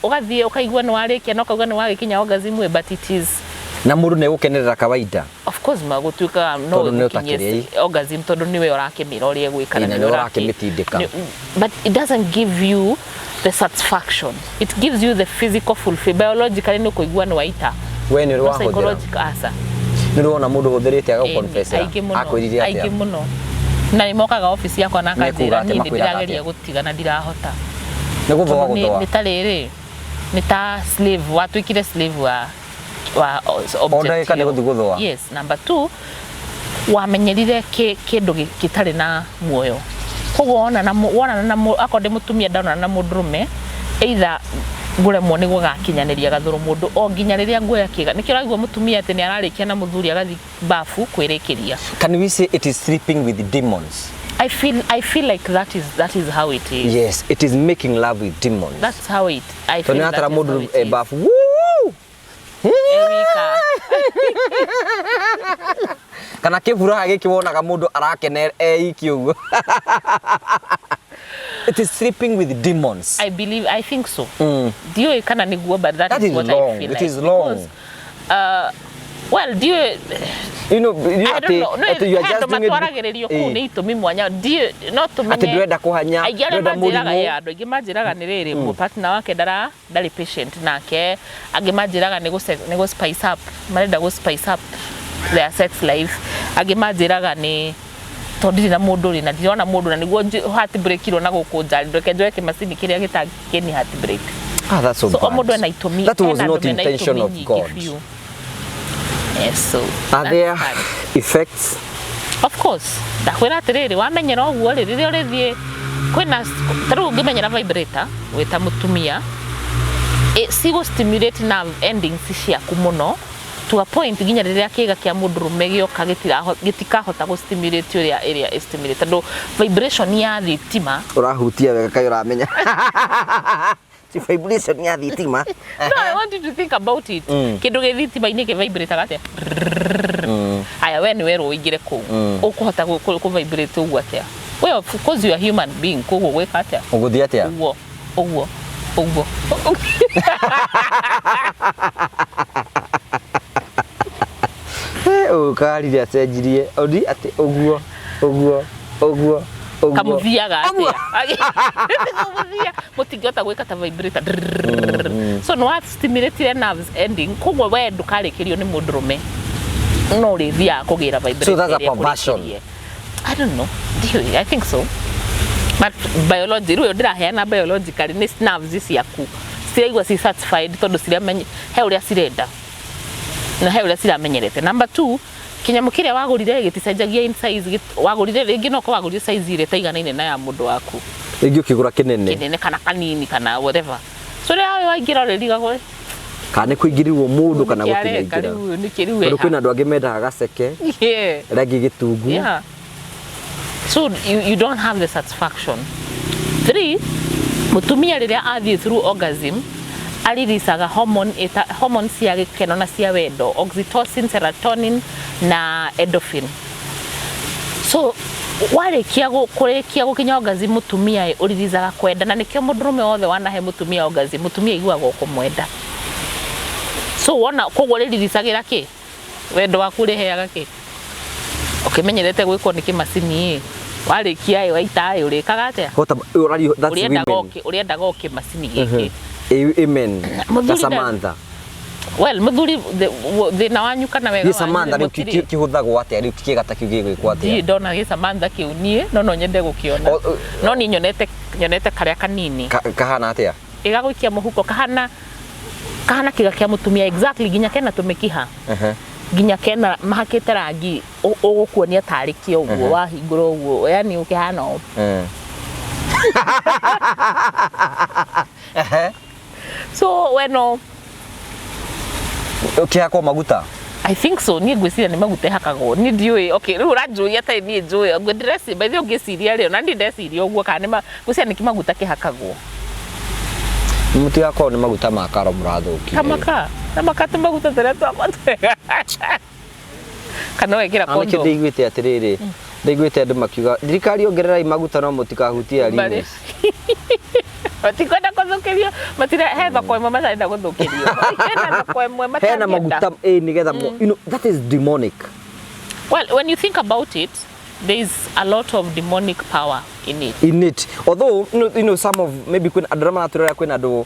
ũgathiĩ ũkaigua nĩ warĩkia na ũkauga nĩ wagĩkinya orgasm ĩ, but it is Na mũndũ nĩ egũkenerera kawaida? Of course, magũtuĩkaga no Tondũ nĩ ũgũkinyie ũtakĩrĩ. orgasm tondũ nĩwe ũrakĩmĩra ũrĩa ĩgwĩka. Ĩ, na nĩwe nĩwe ũrakĩmĩtindĩka. But it doesn't give you the satisfaction. It gives you the physical fulfill. Biologically nĩ ũkũigua nĩ waita. We nĩ ũrĩ No wahũthĩra? psychological, aca. Nĩ ũrĩ wona mũndũ ũhũthĩrĩte Ĩĩ, agagũconfessera? aingĩ mũno. Akwĩrire Aingĩ atĩa? mũno, na nĩ mokaga obici yakwa na Mekuga akanjĩra, atĩa? niĩ nĩ Makwĩraga ndĩrageria atĩa? gũtiga na ndirahota. Nĩ gũthũa? Tondũ Gũthũa. Nĩ ta rĩrĩ, nĩ ta slave, watuĩkire slave wa object Ndagĩka nĩ ĩyo. gũthiĩ gũthũa. Yes. Number two, wamenyerire kĩndũ gĩtarĩ na muoyo, koguo wonana na akorwo ndĩ mũtumia ndonana na mũndũrũme, either ngũremwo nĩ gũgakinyanĩria gathũrũ mũndũ o nginya rĩrĩa nguoya kĩga. Nĩkĩo ũraigua mũtumia atĩ nĩ ararĩkia na mũthuri agathiĩ bafu kwĩrĩkĩria. Can we say it is sleeping with demons? I feel like that is how it is. Yes, it is making love with demons. That's how it I Tondũ feel nĩ that atara is how mũndũ it is. bafu. Woo! Ewika. Kana kĩburaha gĩkĩ wonaga mũndũ arakene eiki ũguo. It is sleeping with demons. I believe, I think so. Ndiũĩ kana nĩguo, but that That is is what long. I feel It like. is long. Because, well, ndiũĩ. You know, I don't atĩ know. No, atĩ you are he just andũ doing it matwaragĩrĩrio kũu Ĩ. nĩ itũmi mwanya, ndiũĩ, no tũmenye. Atĩ ndũrenda kũhanya, Aingĩ arĩa ndũrenda manjĩraga mũrimũ. ĩ, andũ aingĩ manjĩraga nĩ rĩrĩ, partner wake ndarĩ patient nake. Angĩ manjĩraga nĩ gũ spice up, marenda gũ spice up their sex life. Angĩ manjĩraga nĩ tondũ ndirĩ na mũndũ rĩ, na ndirona mũndũ na nĩguo heartbreak irwo na gũkũ nja, reke njoe kĩmacini kĩrĩa gĩtangĩkenia heartbreak. Ah, that's so So o bad. mũndũ ena itũmi. That was Hena not andũ mena intention itũmi of nyingĩ God. biũ. Yes, so Are that's there hard. effects? Of course, ndakwĩra atĩrĩrĩ, wamenyera ũguo rĩ, rĩrĩa ũrĩthiĩ kwĩna ta rĩu ũngĩmenyera vibrator wĩ ta mũtumia, cigũ stimulate nerve endings ciaku mũno to a point nginya rĩrĩa kĩga kĩa mũndũrũme gĩoka gĩtikahota gũ stimulate ũrĩa ĩrĩa ĩ stimulate, tondũ vibration ya thitima. Ũrahutia wega, kaĩ ũramenya ti vibration ya thitima? No, I want you to think about it. Kĩndũ gĩ thitima-inĩ kĩ vibrate atĩa? Aya, we nĩ werwo ũingĩre kũu, ũkũhota kũ vibrate ũguo atĩa? We, of course you are human being, koguo gwĩka atĩa? Ũgũthiĩ atĩa? Ũguo, ũguo, ũguo. Ũkarire acenjirie ũthi atĩ ũguo, ũguo, ũguo, ũguo. Kamũthiaga atĩa? Kamũthia mũtingĩhota gwĩka ta vibrator. So nĩ wa stimulate nerves ending, koguo we ndũkarĩkĩrio nĩ mũndũrũme, no ũrĩthiaga kũgĩra vibrator So that's a ĩrĩa perversion. ĩkũrĩkĩrie. I don't know. Ndiũĩ, I think so. But biology, rĩu ndĩraheana biologically nĩ nerves ciaku ciraigua ci satisfied tondũ ciramenye he ũrĩa cirenda na he ũrĩa ciramenyerete. Number two, kĩnyamũ kĩrĩa wagũrire gĩticenjagia in size. Wagũrire rĩngĩ no korwo wagũrire size ĩrĩa ĩtaiganaine na ya mũndũ waku. Rĩngĩ ũkĩgũra kĩnene. Kĩnene kana kanini kana whatever. So rĩrĩa waingĩra ũrĩrigagwo Kana nĩ kũingĩrĩrwo mũndũ kana nĩkĩ areka. gũtiraingĩra. Rĩu nĩkĩ rĩu Tondũ eha? kwĩna andũ angĩ mendaga gaceke, arĩa angĩ gĩtungu. Yeah. So you don't have the satisfaction. Three, mũtumia rĩrĩa athiĩ through orgasm ariricaga hormone ĩta, hormone cia gĩkeno na cia wendo, oxytocin, serotonin na endorphin. So warĩkia kũrĩkia gũkinya orgasm, mũtumia ĩ ũriricaga kwenda, na nĩkĩo mũndũrũme wothe wanahe mũtumia orgasm, mũtumia aiguaga ũkũmwenda. So wona koguo rĩriricagĩra kĩ wendo waku ũrĩheaga kĩ ũkĩmenyerete gwĩkwo nĩ kĩmacini ĩ, warĩkia ĩ, waita ĩ, ũrĩkaga atĩa? What about, ũrario, that's Ũrĩendaga women. Ũrĩendaga o kĩmacini gĩkĩ. Amen. Mũthuri Ta Samantha. Well, mũthuri, thĩna wanyu kana wega Gĩ Samantha wanyu rĩu mũtirĩ- kĩhũthagwo atĩa rĩu? Kĩga ta kĩu gĩgwĩkwo Ndirĩ atĩa? ndona gĩ Samantha kĩu niĩ, no nyende gũkĩona. No niĩ nyonete karĩa kanini. Kahana atĩa? Ĩgagũikia mũhuko, kahana kĩga kĩa mũtumia exactly, nginya kena tũmĩkiha, nginya kena mahakĩte rangi ũgũkuonia tarĩ kĩo ũguo wahingũra ũguo, yani ũkĩhana ũũ. So we no Ũkĩhakwo maguta? I think so. Niĩ ngwĩciria nĩ maguta ĩhakagwo. Niĩ ndiũĩ. Okay, rĩu ũranjũria atarĩ niĩ njũĩ. Ndĩreciria, by the way ũngĩciria rĩ, ona niĩ ndeciria ũguo kana nĩ ngwĩciria nĩ kĩmaguta kĩhakagwo. Mũtigakorwo nĩ maguta ma karo mũrathũkia. Kamaka. Kamaka tũmaguta tũrĩa twakwa twega. Kana wekĩra Na nĩkĩo condom. ndĩiguĩte atĩrĩrĩ, ndaiguĩte andũ makiuga thirikari ongererai maguta no mũtikahutie Mbarĩ. arimũ. Matikwenda gũthũkĩrio, matire he thoko ĩmwe matarenda gũthũkĩrio. Hena thoko ĩmwe Hena matangĩenda. maguta ĩ nĩgetha that is demonic. Well, when you think about it, there is a lot of demonic power in it. In it, although some of maybe kwĩna andũ arĩa maratũrora, kwĩna andũ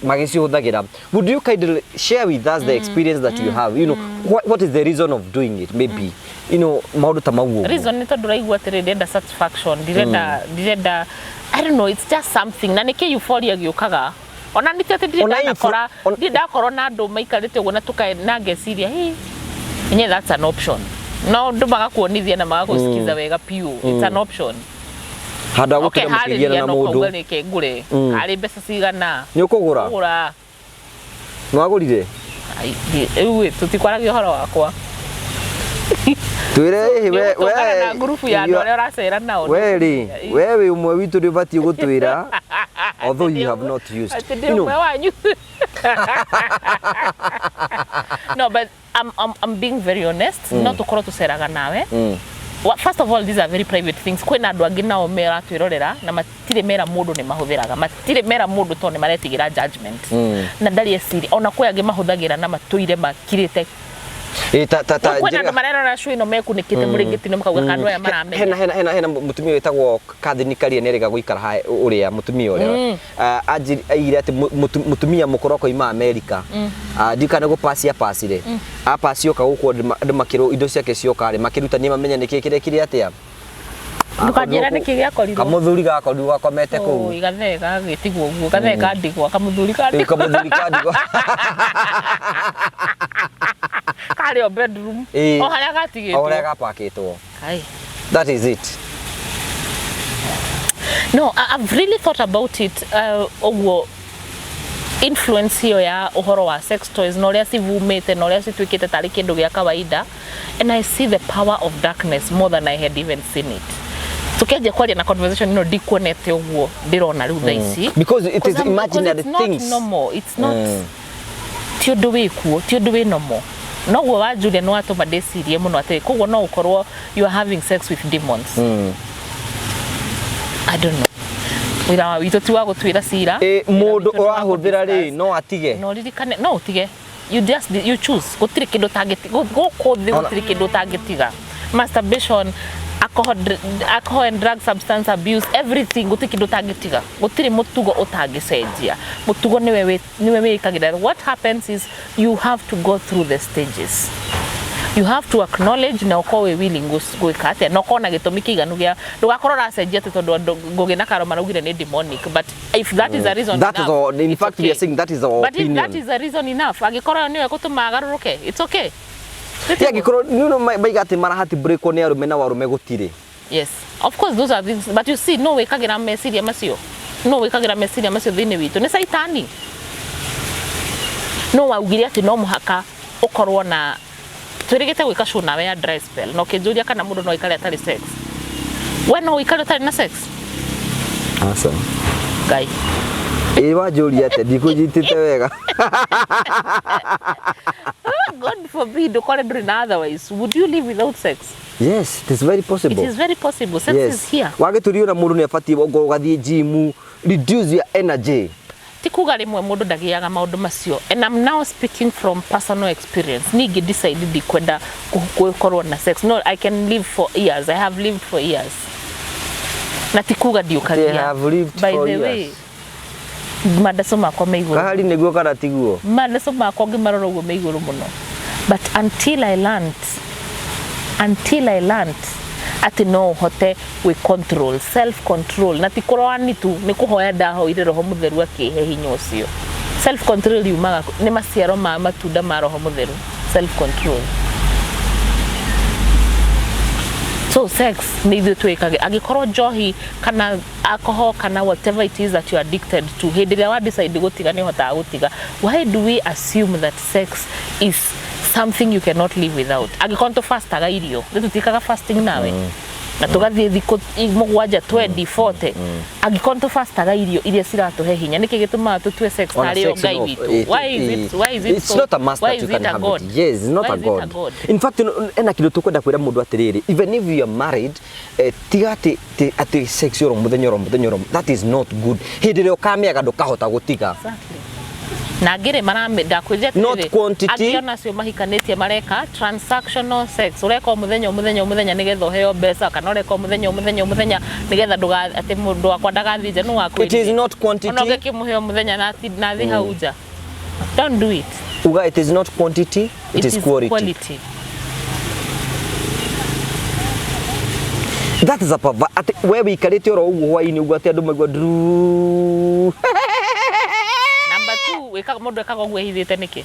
magĩcihũthagĩra, would you kindly share with us the experience that you have, what is the reason of doing it, maybe maũndũ ta mau ũguo? Reason nĩ tondũ ũraigua atĩrĩ, ndĩrenda satisfaction, ndirenda, I don't know, it's just something. Na nĩkĩ euphoria gĩũkaga ona nĩ ti atĩ ndirĩ Ona ndanakora ndirĩ ndakorwo na andũ maikarĩte ũguo na tũkae na ngeciria, "Hey, enye that's an option." No andũ magakuonithia na magagũsikiza wega piũ, it's an option. Handũ ha Okay, gũtinda mũkĩgiana harĩria na no mũndũ. kauga nĩke ngũre harĩ mbeca cigana. Nĩ ũkũgũra? Kũgũra. Nĩ wagũrire? Ai, rĩu ĩ, tũtikwaragia ũhoro wakwa. Twĩre ĩ we. Ũgũtũngana na ngurubu ya andũ arĩa ũracera nao. We rĩ, we wĩ ũmwe witũ, nĩ ũbatiĩ gũtwĩra, although you have not used. Atĩ ndĩ ũmwe wanyu. No, but I'm being very honest. No tũkorwo tũceraga nawe. Well, first of all, these are very private things. Kwĩna andũ angĩ nao meratwĩrorera na matirĩ mera mũndũ nĩ mahũthĩraga, matirĩ mera mũndũ tondũ nĩ maretigĩra judgment. Na ndarĩ eciria ona kwĩ angĩ mahũthagĩra na matũire makirĩte. Ĩ, ta Kwĩna andũ njĩra- marerora show ĩno mekunĩkĩte mũrĩngĩti-inĩ makauga kana andũ aya maramenya. Hena mutumia wĩtagwo Catherine Karia, nĩerĩga gũikara ha ũrĩa mũtumia ũrĩa. Ah, aigire atĩ mũtumia mũkũrũ akoima Amerika. Ah, ndiũ kana gũpaci apacire apaci oka gũkũ, andũ makĩrwo indo ciake cioka rĩ, makĩruta nĩ mamenya nĩkĩ kĩrekire atĩa. Ndũkanjĩra nĩkĩ gĩakorirwo. Kamũthuri gakorirwo gakomete kũu. Oi, gathee gagĩtigwo ũguo, gathee ka ndigwa, kamũthuri ka Rĩu ndigwa. Kamũthuri ka ndigwa. Karĩ o bedroom. Ĩĩ. O harĩa gatigĩtwo. O ũrĩa gapakĩtwo. Kai. That is it. No, I've really thought about it, ũguo influence hiyo ya ũhoro wa sex toys na ũrĩa civumĩte na ũrĩa cituĩkĩte tarĩ kĩndũ gĩa kawaida, and I see the power of darkness more than I had even seen it. Tukianjia kwaria na conversation ĩno, ndikuonete ũguo ndĩrona rĩu thaa ici. Because it is Because imaginary it's not things. normal. It's not, ti ũndũ wĩkuo, ti ũndũ wĩ normal. Noguo wa Julia nĩ watũma ndĩcirie mũno atĩ koguo no ũkorwo you are having sex with demons. I don't know. Wĩra wa witũ ti wa gũtuĩra cira. Ĩ, Wĩra mũndũ witũ nĩ wa ũrahũthĩra rĩ, kũ-discuss. no atige? No ririkane no ũtige. You just, you choose. Gũtirĩ kĩndũ ũtangĩtiga gũkũ thĩ. Gũtirĩ kĩndũ ũtangĩtiga: masturbation, alcohol, alcohol and drug substance abuse, everything. Gũtirĩ kĩndũ ũtangĩtiga, gũtirĩ mũtugo ũtangĩcenjia. Mũtugo nĩwe wĩkagĩra. What happens is you have to go through the stages. You have to acknowledge na ũkorwo wĩ willing gwĩka atĩa, na ũkorwo na gĩtũmi kĩiganu gĩa ndũgakorwo ũracenjia atĩ tondũ andũ Ngũgĩ na Karo maraugire nĩ demonic. But if that is a reason That is enough, our, in it's fact we okay. are saying that is our But if opinion. that is a reason enough, angĩkorwo nĩwe gũtũma agarũrũke, it's okay. Ti angĩkorwo nĩ maiga atĩ marahati breakwo nĩ arũme na warũme gũtirĩ. Yes, of course those are things, but you see, no wĩkagĩra meciria macio, no wĩkagĩra meciria macio thĩinĩ witũ nĩ caitani. No waugire atĩ no mũhaka ũkorwo na twĩrĩgĩte gwĩka show nawe ya dry spell, na ũkĩnjũria kana mũndũ no aikare atarĩ sex. We no ũikare ũtarĩ na sex? Aca. Ngai. Ĩ, wanjũria atĩa? Ndikũnyitĩte wega. God forbid ũkore ndũrĩ na, otherwise would you live without sex? Yes, it is very possible. It is very possible. Sex is here. Wagĩtũrio na mũndũ nĩ abatiĩ okorwo ũgathiĩ gym, reduce your energy. Ti kuga rĩmwe mũndũ ndagĩaga maũndũ macio, and I'm now speaking from personal experience. Niĩ decide ndikwenda gũkorwo na sex, no, I can live for years. I have lived for years, na ti kuga ndiũkagia. They have lived By for the years. way, mandaco makwa me igũrũ. Kahari nĩguo kana tiguo? Mandaco makwa ngĩmarora ũguo me igũrũ mũno, but until I learned atĩ no ũhote gwĩ control, self control, na ti kũroani tu, nĩ kũhoya ndahoire Roho Mũtheru akĩhe hinya ũcio. Self control yumaga nĩ maciaro ma matunda ma Roho Mũtheru, self control. So sex nĩ ithuĩ twĩkage. Angĩkorwo njohi kana alcohol kana whatever it is that you are addicted to, hĩndĩ ĩrĩa wa decide gũtiga nĩ ũhotaga gũtiga. Why do we assume that sex is something you cannot live without? Angĩkorwo nĩ tũfastaga irio, nĩ tũtiĩkaga fasting nawe? Na tũgathiĩ thikũ 7, 20, 40. Angĩkorwo nĩ tũfastaga irio iria ciratũhe hinya, nĩkĩ gĩtũmaga tũtue sex Ona tarĩ o sex Ngai no, witũ? Why is it, why is it it's so, not a must why that is you it can a have god? it. Yes, it's not Why a is it god. a god? In fact, ena kindu tukwenda kwira mundu atiriri, even if you are married, tiga ati ati sex oro muthenya oro muthenya oro, that is not good. Hindi ĩrĩa ũkamĩaga ndũkahota gũtiga. Exactly. Na angĩ rĩ marame ndakwĩrire Not atĩrĩrĩ, quantity. angĩ onacio mahikanĩtie mareka transactional sex, ũreka o mũthenya o mũthenya o mũthenya nĩgetha ũheo mbeca, kana ũreka o mũthenya o mũthenya o mũthenya nĩgetha ndũga atĩ mũndũ wakwa ndagathiĩ nja nĩ wakwĩrire. It is not quantity. Ona ũngĩkĩmũhe o mũthenya na athiĩ hau nja, don't do it. Uga it is not quantity, it is quality. Quality. That is a perver ati we wikarite oro ũguo hwainĩ ũguo atĩ andũ maigua nduru. Number two, wĩkaga mũndũ ekaga ũguo ehithĩte nĩkĩ?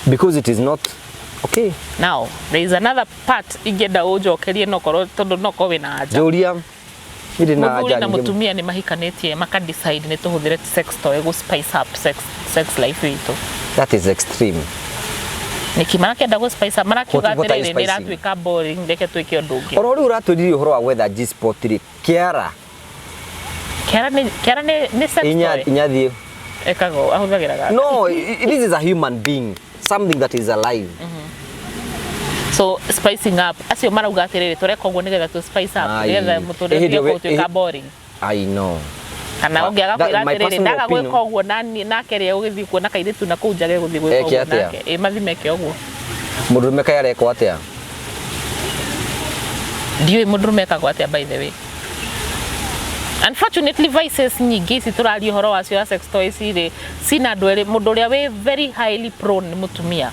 Because it is not okay. Now there is another part ingĩenda ũnjokerie, nokorwo tondũ nokorwo wĩna anja. Njũria ndirĩ na Mũthuri anja na nyingĩ. Mũtumia nĩ mahikanĩtie maka decide nĩ tũhũthĩre sex toy gũ spice up sex life itũ. That is extreme. Nĩkĩ marakĩenda gũ spice up? Marakiuga What are you atĩrĩrĩ, nĩ spicing? ĩratuĩka boring, reke twĩke ũndũ ũngĩ. Oro rĩu ũratwĩrire ũhoro wa gwetha G-spot rĩ, kĩara. Kĩara nĩ sex Inya toy. Inyathiĩ. Ĩkagwo ahũthagĩra gaka. No, this is a human being, something that is alive. So spicing up, acio marauga atĩrĩrĩ, tũreka ũguo nĩgetha tũ spice up, Ai. nĩgetha mũtũrĩre Ĩhĩndĩ ũtige we- gũtuĩka boring. I know. Kana ũngĩaga kwĩra my atĩrĩrĩ, personal ndaga opinion. gwĩka ũguo nake rĩ, ũgĩthiĩ kuona kairĩtu na kũu njage gũthiĩ gwĩka Eke ũguo atĩa? nake, ĩ mathi meke ũguo. Mũndũrũme kaĩ arekwo atĩa? Ndiũĩ mũndũrũme ekagwo atĩa, by the way. Unfortunately, vices nyingĩ ici tũraria ũhoro wacio ya sex toys rĩ, cina andũ erĩ. Mũndũ ũrĩa wĩ very highly prone nĩ mũtumia,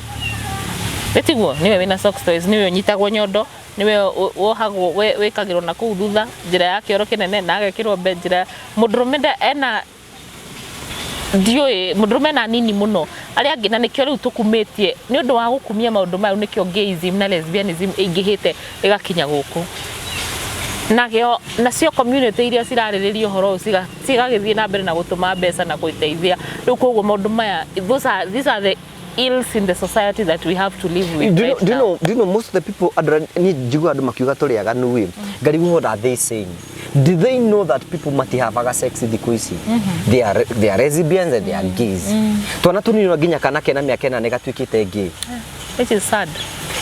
ĩtiguo? Nĩwe wĩna sex toys, nĩwe ũnyitagwo nyondo, nĩwe wohagwo, wĩkagĩrwo na kũu thutha njĩra ya kĩoro kĩnene na agekĩrwo mbe njĩra. Mũndũrũme ena, ndiũĩ, mũndũrũme ena nini mũno arĩa angĩ, na nĩkĩo rĩu tũkumĩtie. Nĩ ũndũ wa gũkumia maũndũ mayo, nĩkĩo gayism na lesbianism ĩingĩhĩte ĩgakinya gũkũ. Nakĩo nacio community iria cirarĩrĩria ũhoro ũyũ cigagĩthiĩ na mbere na gũtũma mbeca na gũteithia rĩu. Koguo maũndũ maya, these are the ills in the society that we have to live with Do you know, right do you now. know, do you know most of the people, andũ arĩa niĩ njiguaga andũ makiuga tũrĩ aganu ĩ, ngarigwo what are they saying? Do they know that people matihavaga sex thikũ ici? They are lesbians and they are gays. Twana tũnini no nginya kana kena mĩaka 4 nĩ gatuĩkĩte gay. Which is sad.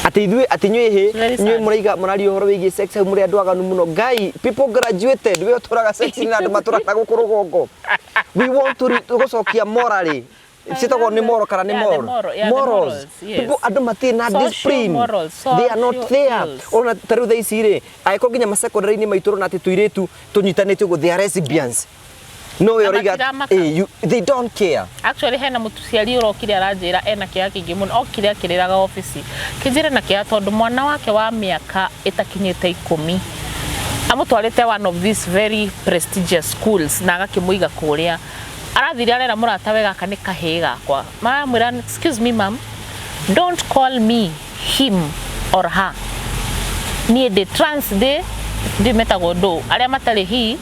Atĩ ithuĩ, atĩ inyuĩ hĩ Very inyuĩ sad. mũraiga mũraria ũhoro wĩgiĩ sex hau, mũrĩ andũ aganu mũno. Ngai, people graduated, we ũtũraga sex na andũ matũraga gũkũ rũgongo. We want to gũcokia morally, ciĩtagwo nĩ moral kana nĩ Yeah, the moral? moral, yeah, the Morals. morals, yes. People, andũ matirĩ na Social discipline. morals, They are not social there. ills. Ona ta rĩu thaa ici rĩ, angĩkorwo nginya masekondarĩ-inĩ maitũ ũrona atĩ tũirĩtu tũnyitanĩte ũguo, they are lesbians, no we Na ũraiga matiramaka. They don't care. Actually, hena mũciari ũrokire aranjĩra ena kĩeha kĩingĩ mũno. Okire akĩrĩraga obici kĩnjĩre na kĩeha tondũ mwana wake wa mĩaka ĩtakinyĩte 10 amũtwarĩte one of these very prestigious schools na agakĩmũiga kũrĩa. Arathire arera mũrata we, "Gaka nĩ kahĩĩ gakwa." Maramwĩra, "Excuse me, ma'am, don't call me him or her. Niĩ ndĩ trans, ndĩ metagwo ndũ arĩa matarĩ he,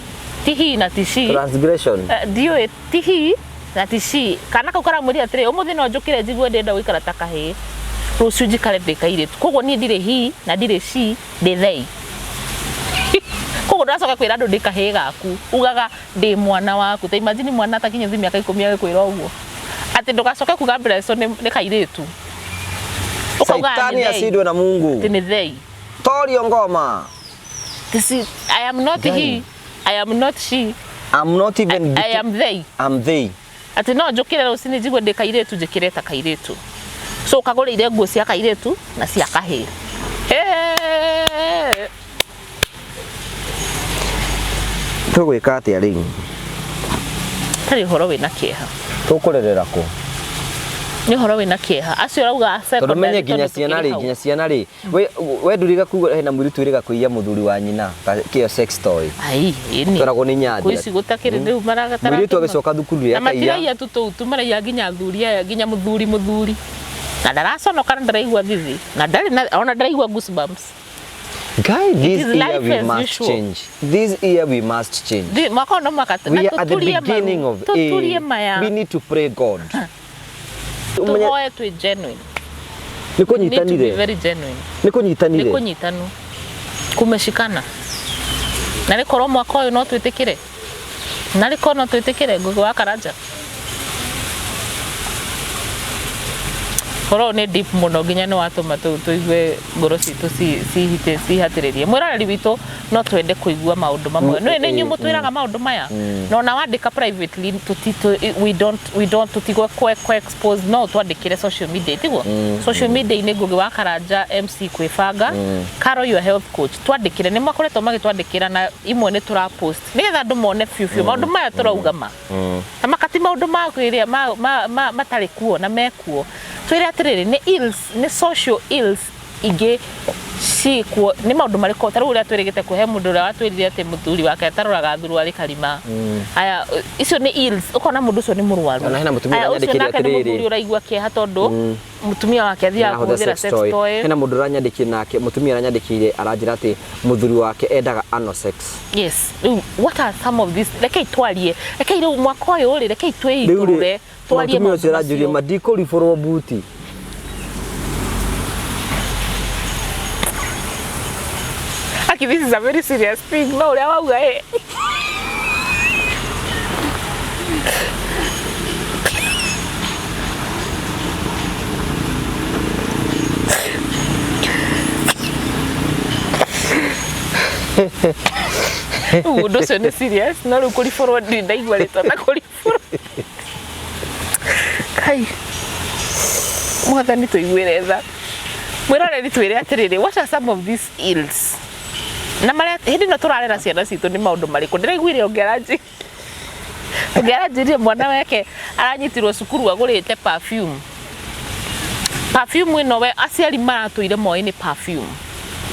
ti he na ti she." Transgression. Ndiũĩ, ti he na ti she. Kana kau karamwĩrire atĩrĩ, "Ũmũthĩ no njũkĩre njigue ndĩrenda gũikara ta kahĩĩ, rũciũ njikare ndĩ kairĩtu. Koguo niĩ ndirĩ he na ndirĩ she, ndĩ they. Koguo ndũracoka kwĩra andũ ndĩ kahĩĩ gaku, ugaga ndĩ mwana waku." Ta imagine mwana atakinyĩtie mĩaka 10 agĩkwĩra ũguo, atĩ ndũgacoke kuga Blesso nĩ kairĩtu. Ũkauga nĩ Saitani they. ashindwe na Mungu. Atĩ nĩ they. Torio ngoma. This is, I am not Ngai. he, I am not she. I'm not even I am they. I'm they. Atĩ no njũkĩre rũcinĩ njigue ndĩ kairĩtu, njĩkĩre ta kairĩtu. So ũkagũrĩire nguo cia kairĩtu na cia kahĩĩ. Hey! Tũgwĩka atĩa rĩu? Tarĩ ũhoro wĩna kĩeha. Tũkũrerera kũ? Nĩ ũhoro wĩna kĩeha, acio ũrauga Tondũ menye secondary, nginya tondũ ciana tũkĩrĩ rĩ, hau. nginya ciana rĩ, we ndũriga kuga hena mũirĩtu wĩrĩga kũiya mũthuri wa nyina kĩo sex toy? Ai, ĩni. Tweragwo nĩ nyathi. Kwĩ ici gũtakĩrĩ rĩu maragatara. Mũirĩtu agĩcoka thukuru rĩ, Na akaiya. matiraiya tu tũu tu, maraiya nginya athuri aya, nginya mũthuri, na ndaraconoka na ndaraigua thithi na ndarĩ na ona ndaraigua goosebumps. Guy, this is year life we as must usual. change. This year we must change. Mwaka ũyũ no mwaka We are at the beginning of tuturie a, maya. We need to pray God. Ũmenye- Tuhoe twĩ genuine. Nĩ Need to be kũnyitanire. very genuine. Nĩ Nĩ kũnyitanire. kũnyitanu. Kumeshikana. Na nĩ korwo mwaka ũyũ no twĩtĩkĩre. Na nĩ korwo no twĩtĩkĩre Ngugi wa Karanja. Ũhoro ũyũ nĩ deep mũno nginya nĩ watũma tũigue ngoro citũ cihatĩrĩrie. Mwĩroreri witũ no twende kũigua maũndũ mamwe. Nĩ nĩ inyuĩ mũtwĩraga maũndũ maya. Na ona wandĩka privately we don't tũtigwe kũ expose, no twandĩkĩre social media, tiguo? Social media-inĩ Ngugi wa Karanja MC kwĩbanga, Caro your health coach, twandĩkĩre. Nĩ makoretwo magĩtwandĩkĩra na imwe nĩ tũrapost nĩgetha andũ mone biũ biũ maũndũ maya tũrauga ma na makati maũndũ ma kwĩrĩa matarĩ kuo na mekuo. Twĩre atĩrĩrĩ, nĩ ills, nĩ social ills ingĩ ciĩkuo, nĩ maũndũ marĩkũ ta rĩu ũrĩa twĩrĩgĩte kũhe mũndũ ũrĩa watwĩrire atĩ mũthuri wake ataroraga thuruarĩ karima. Aya, icio nĩ ills, ũkona mũndũ ũcio nĩ mũrwaru. Ona hena mũtumia Aya, ũcio ũranyandĩkĩire nake nĩ atĩrĩrĩ. mũthuri ũraigua kĩeha tondũ mũtumia wake athiaga Nĩarahũthĩra kũhũthĩra sex toy. Hena mũndũ ũranyandĩkire, nake mũtumia aranyandĩkĩire aranjĩra atĩ mũthuri wake endaga anal sex. Yes, rĩu what are some of these? Rekei twarie, rekei rĩu mwaka ũyũ rĩ, rekei Rĩu rĩ, twĩitũrũre twarie mũtumia ũcio maũndũ aranjũria macio. ma ndikũribũrwo buti. Aki, this is a very serious thing. No ũrĩa wauga ĩ. Rĩu ũndũ ũcio nĩ serious, no rĩu kũribũrwo ndirĩ ndaigua rĩtwa na kũribũrwo. Kai. Mwathani tũiguĩre tha. Mwĩroreri twĩre atĩrĩrĩ, what are some of these ills? Na marĩa hĩndĩ ĩno tũrarera ciana citũ nĩ maũndũ marĩkũ? Ndĩraiguire ũngĩ aranjĩrire mwana wake aranyitirwo cukuru agũrĩte perfume. Perfume ĩno we aciari maratũire moĩ nĩ perfume,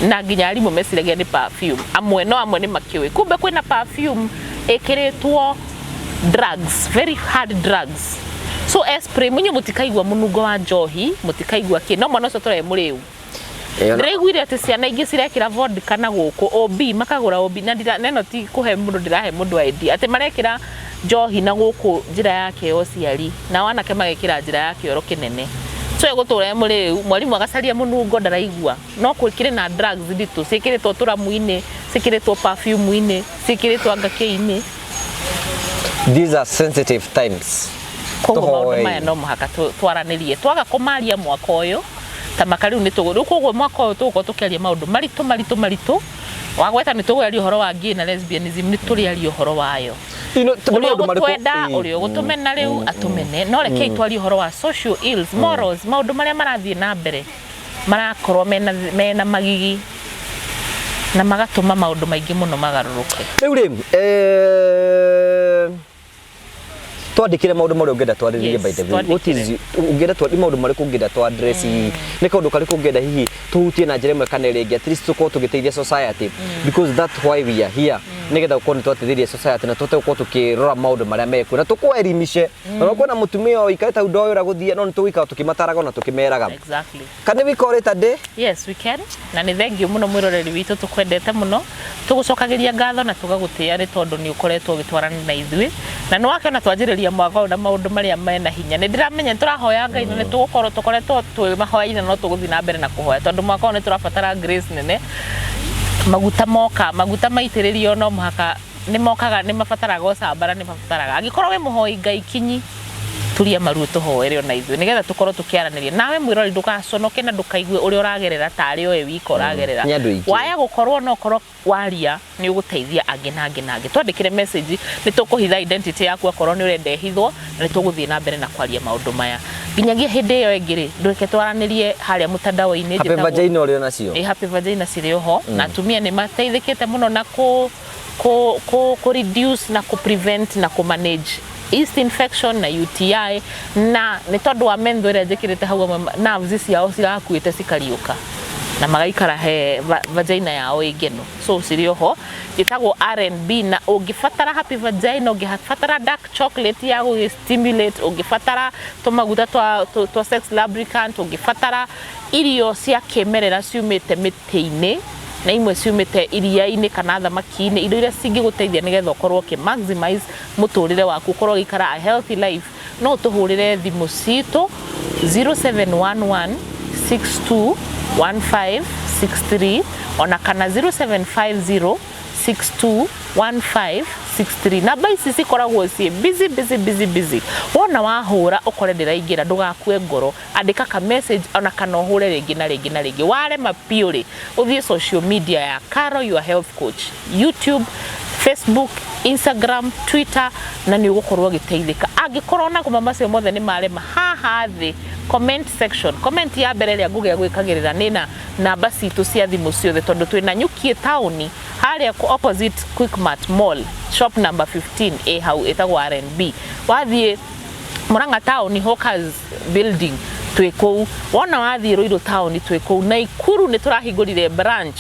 na nginya arimũ meciragia nĩ perfume, amwe no amwe nĩ makĩũĩ kumbe kwĩna perfume ĩkĩrĩtwo drugs, very hard drugs. So spray munye mũtikaigua mũnungo wa njohi, mũtikaigua kĩ, no mwana ũcio tũrae mũrĩu. Ndĩraiguire atĩ ciana ingĩ cirekĩra vodka na gũkũ OB makagũra OB na ndira neno ti kũhe mũndũ, ndĩrahe mũndũ idea atĩ marekĩra njohi na gũkũ njĩra yake ya ũciari, na wanake magekĩra njĩra ya kĩoro kĩnene. So egũtũra e mũrĩu, mwarimũ agacaria mũnungo ndaraigua, no kũrĩ na drugs nditũ ciĩkĩrĩtwo tũramu-inĩ, ciĩkĩrĩtwo perfume-inĩ, ciĩkĩrĩtwo angakĩ-inĩ. These are sensitive times. Koguo maũndũ Tũhoei. maya no mũhaka twaranĩrie. Twaga kũmaria mwaka ũyũ ta maka rĩu nĩ tũgũ rĩu, koguo mwaka ũyũ tũgũkorwo tũkĩaria maũndũ maritũ maritũ maritũ. Wagweta nĩ tũgũaria ũhoro wa gay na lesbianism, nĩ tũrĩaria ũhoro wayo. Nĩ Ũrĩa maũndũ marĩkũ? ũgũtwenda, ũrĩa ũgũtũmena rĩu atũmene, no rekei twarie ũhoro wa social ills, morals, maũndũ marĩa marathiĩ na mbere marakorwo mena magigi na magatũma maũndũ maingĩ mũno magarũrũke. Rĩu rĩ, twandĩkĩre maũndũ marĩa ũngĩenda twarĩrĩrie. Yes, By the way, what is twandĩkĩre. ũngĩenda nĩ maũndũ marĩkũ ũngĩenda twa address hihi? Nĩ kaũndũ karĩkũ ũngĩenda hihi tũhutie na njĩra ĩmwe kana ĩrĩa ĩngĩ, at least tũkorwo tũgĩteithia society, because that's why we are here, nĩgetha gũkorwo nĩ twateithĩria society na tũhote gũkorwo tũkĩrora maũndũ marĩa mekuo na tũkũelimishe na kwĩna mũtumia ũikarĩte hau ndoĩ ũrĩa gũthiĩ, no nĩ tũgũikara tũkĩmataraga na tũkĩmeraga. Can we call it a day? Yes, we can. Na nĩ thengiũ mũno mwĩroreri witũ, tũkwendete mũno, tũgũcokagĩria ngatho na tũgagũtĩĩa nĩ tondũ nĩ ũkoretwo ũgĩtwarana na ithuĩ na nĩ wakĩona twanjĩrĩria mwaka ũyũ na maũndũ marĩa mena hinya. Nĩ ndĩramenya nĩ tũrahoya Ngai na nĩ tũgũkorwo tũkoretwo twĩ mahoya-inĩ, no tũgũthiĩ na mbere na kũhoya tondũ mwaka ũyũ nĩ tũrabatara grace nene. Maguta moka, maguta maitĩrĩrio, no mũhaka nĩ mokaga, nĩ mabataraga ũcamba na nĩ mabataraga angĩkorwo wĩ mũhoi Ngai kinyi, turia maruo tũhoere ona ithuĩ nĩgetha tũkorwo tũkĩaranĩria nawe. Mwĩrori, ndũgaconoke na ndũkaigue ũrĩa ũragerera tarĩ oe wika ũragerera. Nĩ andũ aingĩ. Waya gũkorwo no ũkorwo waria nĩ ũgũteithia angĩ na angĩ na angĩ. Twandĩkĩre message, nĩ tũkũhitha identity yaku akorwo nĩ ũrenda ĩhithwo, na nĩ tũgũthiĩ na mbere na kwaria maũndũ maya nginyagia hĩndĩ ĩyo ĩngĩ rĩ. Ndũreke twaranĩrie harĩa mũtandao-inĩ. Happy Njĩtagwo- vagina ũrĩ nacio. Ĩ, happy vagina cirĩ oho na atumia nĩ mateithĩkĩte mũno na kũ reduce na kũ prevent na kũ manage yeast infection na UTI, na nĩ tondũ wa mentho ĩrĩa njĩkĩrĩte hau, amwe nerves ciao cirakuĩte cikariũka na magaikara he vagina yao ĩ ngenu. So cirĩ oho, njĩtagwo R&B, na ũngĩbatara happy vagina, ũngĩbatara dark chocolate ya gũgĩ stimulate, ũngĩbatara tũmaguta twa sex lubricant, ũngĩbatara irio cia kĩmerera ciumĩte mĩtĩ-inĩ Na imwe ciumĩte iria-inĩ kana thamaki-inĩ, indo iria cingĩgũteithia nĩgetha ũkorwo ũkĩ maximize mũtũrĩre waku, ũkorwo ũgĩikara a healthy life. No ũtũhũrĩre thimũ citũ 0711 62 1563 ona kana 0750 621563. Namba ici cikoragwo ciĩ busy, busy, busy, busy. Wona wahũra ũkore ndĩraingĩra, ndũgakue ngoro, andĩka ka message ona kana ũhũre rĩngĩ na rĩngĩ na rĩngĩ. Warema biũ rĩ, ũthiĩ social media ya Caro Your Health Coach, YouTube, Facebook, Instagram, Twitter, na nĩ ũgũkorwo ũgĩteithĩka. Angĩkorwo ona kuma macio mothe nĩ marema, haha thĩ comment section, comment ya mbere ĩrĩa Ngũgĩ agwĩkagĩrĩra nĩ na namba citũ cia thimũ ciothe, tondũ twĩna Nyukie taũni harĩa opposite Quickmart Mall, shop number 15 ĩ hau, ĩtagwo R&B. Wathiĩ Murang'a taũni, Hawkers Building, twĩ kũu. Wona wathiĩ Ruiru taũni, twĩ kũu. Naikuru nĩ tũrahingũrire branch.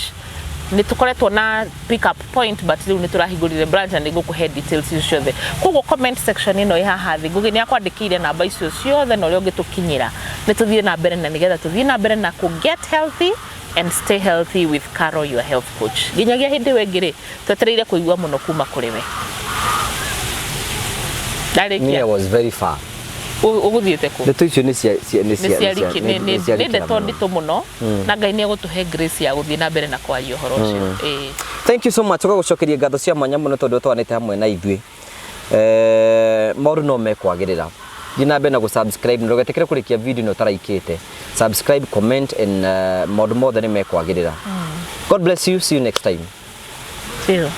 Nĩ tũkoretwo na pick up point, but rĩu nĩ tũrahingũrire branch na nĩ ngũkũhe details icio ciothe. Koguo comment section ĩno ĩ haha thĩ, Ngũgĩ nĩ akwandĩkĩire namba icio ciothe na ũrĩa ũngĩtũkinyĩra. Nĩ tũthiĩ na mbere na nĩgetha tũthiĩ na mbere na kũ get healthy and stay healthy with Caro Your Health Coach. Nginyagia hĩndĩ ĩyo ĩngĩ rĩ, twetereire kũigua mũno kuma kũrĩ we. Me, I Ndarĩkia. was very far. Ũgũthiĩte kũ? Ndeto icio nĩ cia cia nĩ nĩ cia cia riki nĩ nĩ cia nĩ rikĩra ndeto mũno. nditũ mũno, na Ngai nĩ egũtũhe grace ya gũthiĩ na mbere na kwaria ũhoro ũcio, ĩĩ. Thank you so much. Tũgagũcokeria ngatho cia mwanya mũno tondũ twanĩte hamwe na ithuĩ. Maũndũ no mekwagĩrĩra. Thiĩ na mbere na gũ-subscribe na ndũgetĩkĩre kũrĩkia video ĩno ũtaraikĩte. Subscribe, comment and maũndũ mothe nĩ mekwagĩrĩra. God bless you. See you next time. See you.